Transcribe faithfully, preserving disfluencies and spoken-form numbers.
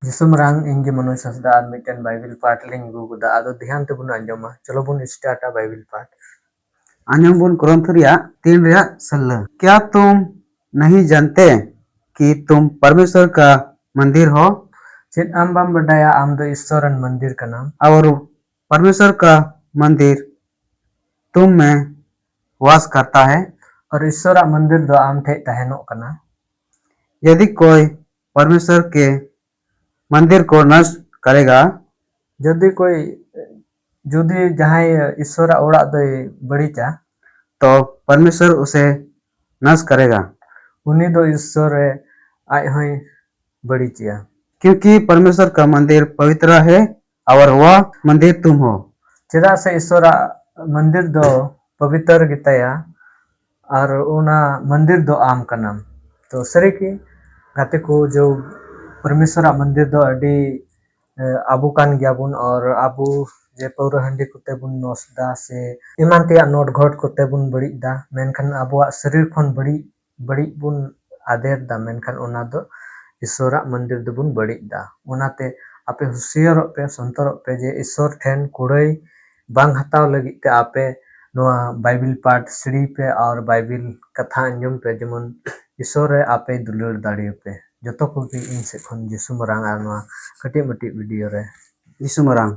ᱡᱤᱥᱩ ᱢᱟᱨᱟᱝ, ᱤᱧ ᱜᱮ ᱢᱚᱱᱳᱡᱽ ᱦᱟᱸᱥᱫᱟ ᱟᱨ ᱢᱤᱫᱴᱮᱱ ᱵᱟᱭᱵᱮᱞ ᱯᱟᱴᱷ ᱞᱤᱧ ᱟᱹᱜᱩ ᱠᱟᱫᱟ᱾ ᱟᱫᱚ ᱫᱷᱮᱭᱟᱱ ᱛᱮᱵᱚᱱ ᱟᱸᱡᱚᱢᱟ᱾ ᱪᱚᱞᱚ ᱵᱚᱱ ᱥᱴᱟᱨᱴᱟ ᱵᱟᱭᱵᱮᱞ ᱯᱟᱴᱷ᱾ ᱟᱸᱡᱚᱢ ᱵᱚᱱ ᱠᱨᱚᱱᱛᱷ ᱨᱮᱭᱟᱜ ᱛᱤᱱ ᱨᱮᱭᱟᱜ ᱥᱟᱹᱞᱞᱟᱹ᱾ क्या तुम नहीं जानते कि तुम परमेश्वर का मंदिर हो? ᱪᱮᱫ ᱟᱢ ᱵᱟᱢ ᱵᱟᱰᱟᱭᱟ ᱟᱢ ᱫᱚ ᱤᱥᱥᱚᱨ ᱨᱮᱱ ᱢᱚᱱᱫᱤᱨ ᱠᱟᱱᱟᱢ? और परमेश्वर का मंदिर तुम में वास करता है। और ᱤᱥᱥᱚᱨᱟᱜ ᱢᱚᱱᱫᱤᱨ ᱫᱚ ᱟᱢ ᱴᱷᱮᱡ ᱛᱟᱦᱮᱱᱚᱜ ᱠᱟᱱᱟ᱾ यदि कोई परमेश्वर के मंदिर को नष्ट करेगा, ᱡᱩᱫᱤ ᱠᱚᱭ ᱡᱩᱫᱤ ᱡᱟᱦᱟᱸᱭ ᱤᱥᱥᱚᱨᱟᱜ ᱚᱲᱟᱜ ᱫᱚᱭ ᱵᱟᱹᱲᱤᱡᱟ, तो परमेश्वर उसे नष्ट करेगा। ᱩᱱᱤ ᱫᱚ ᱤᱥᱥᱚᱨᱮ ᱟᱡ ᱦᱚᱸᱭ ᱵᱟᱹᱲᱤᱡᱮᱭᱟ। क्योंकि परमेश्वर का मंदिर पवित्र है और वह मंदिर तुम हो। ᱪᱮᱫᱟᱜ ᱥᱮ ᱤᱥᱥᱚᱨᱟᱜ ᱢᱚᱱᱫᱤᱨ ᱫᱚ ᱯᱚᱵᱤᱛᱚᱨ ᱜᱮᱛᱟᱭᱟ ᱟᱨ ᱚᱱᱟ ᱢᱚᱱᱫᱤᱨ ᱫᱚ ᱟᱢ ᱠᱟᱱᱟᱢ᱾ ᱛᱚ ᱥᱟᱹᱨᱤ ᱜᱮ ᱜᱟᱛᱮ ᱠᱚ, ᱡᱮ ᱯᱚᱨᱢᱮᱥᱣᱚᱨᱟᱜ ᱢᱚᱱᱫᱤᱨ ᱫᱚ ᱟᱹᱰᱤ ᱮ, ᱟᱵᱚ ᱠᱟᱱ ᱜᱮᱭᱟᱵᱚᱱ᱾ ᱟᱨ ᱟᱵᱚ ᱡᱮ ᱯᱟᱹᱣᱨᱟᱹ ᱦᱟᱺᱰᱤ ᱠᱚᱛᱮ ᱵᱚᱱ ᱱᱚᱥ ᱫᱟ ᱥᱮ ᱮᱢᱟᱱ ᱛᱮᱭᱟᱜ ᱱᱚᱴ ᱜᱷᱚᱴ ᱠᱚᱛᱮ ᱵᱚᱱ ᱵᱟᱹᱲᱤᱡ ᱫᱟ, ᱢᱮᱱᱠᱷᱟᱱ ᱟᱵᱚᱣᱟᱜ ᱥᱚᱨᱤᱨ ᱠᱷᱚᱱ ᱵᱟᱹᱲᱤᱡ ᱵᱟᱹᱲᱤᱡ ᱵᱚᱱ ᱟᱫᱮᱨ ᱫᱟ, ᱢᱮᱱᱠᱷᱟᱱ ᱚᱱᱟ ᱫᱚ ᱤᱥᱥᱚᱨᱟᱜ ᱢᱚᱱᱫᱤᱨ ᱫᱚᱵᱚᱱ ᱵᱟᱹᱲᱤᱡ ᱫᱟ᱾ ᱚᱱᱟᱛᱮ ᱟᱯᱮ ᱦᱩᱥᱤᱭᱟᱹᱨᱚᱜ ᱯᱮ, ᱥᱚᱱᱛᱚᱨᱚᱜ ᱯᱮ ᱡᱮ ᱤᱥᱥᱚᱨ ᱴᱷᱮᱱ ᱠᱩᱲᱟᱹᱭ ᱵᱟᱝ ᱦᱟᱛᱟᱣ ᱞᱟᱹᱜᱤᱫ ᱛᱮ ᱟᱯᱮ ᱱᱚᱣᱟ ᱵᱟᱭᱵᱮᱞ ᱯᱟᱴᱷ ᱥᱤᱲᱤ ᱯᱮ ᱟᱨ ᱵᱟᱭᱵᱮᱞ ᱠᱟᱛᱷᱟ ᱟᱸᱡᱚᱢ ᱯᱮ, ᱡᱮᱢᱚᱱ ᱤᱥᱥᱚᱨ ᱨᱮ ᱟᱯᱮ ᱫᱩᱞᱟᱹᱲ ᱫᱟᱲᱮᱭᱟᱯᱮ᱾ ᱡᱚᱛᱚ ᱠᱚᱜᱮ ᱤᱧ ᱥᱮᱫ ᱠᱷᱚᱱ ᱡᱤᱥᱩ ᱢᱟᱨᱟᱝ ᱟᱨ ᱱᱚᱣᱟ ᱠᱟᱹᱴᱤᱡ ᱢᱟᱹᱴᱤᱡ ᱵᱷᱤᱰᱤᱭᱳ ᱨᱮ ᱡᱤᱥᱩ ᱢᱟᱨᱟᱝ᱾